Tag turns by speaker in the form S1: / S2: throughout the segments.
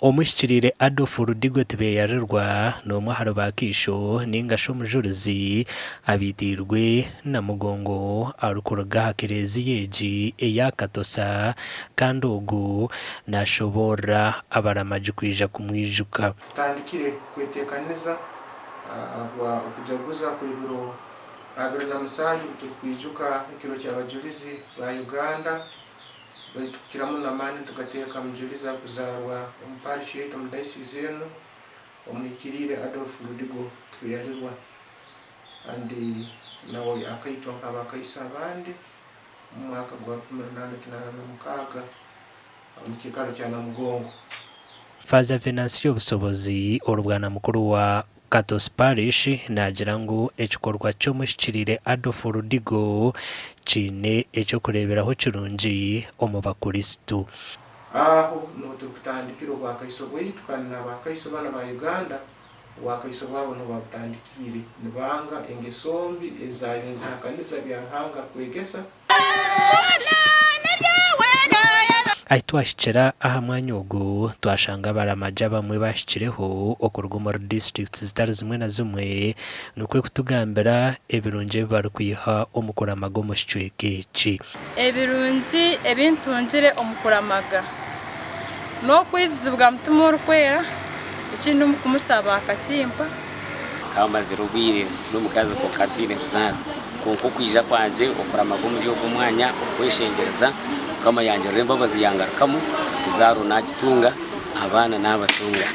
S1: Omuhikiriire Adolf Rudigo Tibeyarirwa n'omwe ahari ba kaisho ninga shi omujurizi abaitiirwe Namugongo arikuruga aha kereziya egi eya Katosa kandi ogu nashoboorora abaramagi kwija kumwijuka.
S2: Tutandikire kweteekaniza ahabwa okujaguza kw'ebiro 27 obu turikwijuka ekiro ky'abajulizi ba Uganda. Baitu kukira muno amaani nitugateeka Mujulizi arikuzaarwa omu parish yaitu omu dayisizi enu, Omuhikiriire Adolf Ludigo Tibeyalirwa and nawe akaitwa nk'abakaiso abandi omu mwaka gwa 1886 omu kiikaro kya Namugongo.
S1: Faaza Venansiyo Busobozi, orubwana mukuru wa Katos Parish naagira ngu ekikorwa ky'omuhikiriire Adolf Rudigo kiine eky'okureeberaho kirungi omu bakuristu.
S2: Aho niho turikutandikira obwakaiso bwaitu kandi n'abakaiso banu aba Uganda obwakaiso bwabo niho babutandikiire nibanga engeso mbi ezaabaire nizihakaniza bya Ruhanga arikwegesa.
S1: Ahi twahikira aha mwanya ogu, twashanga abaramagi abamwe bahikireho okuruga omuri disiturikiti zitari zimwe na zimwe nikwo kutugambira ebirungi ebi barikwiha omu kuramaga omu kicweka eki.
S3: Ebirungi ebi ntungire omu kuramaga n'okwijuzibwa Mutima Orikwera, eki ndi kumushaba akakimpa.
S4: Nkaba mazire obwire ndi omukazi kwonka ntaine ruzaaro. Kwonka okwija kwangye okuramaga omuri ogwo mwanya okweshengyereza, Mukama yangirira embabazi yangarukamu, ruzaaro naagitunga, abaana naabatunga.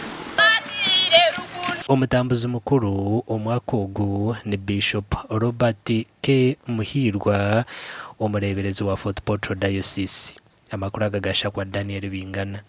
S1: Omutambuzi mukuru omwaka ogu ni Bishop Robert K. Muhiirwa, omureeberezi wa Fort Portal Diocese. Amakuru aga gashakwa Daniel Bingana.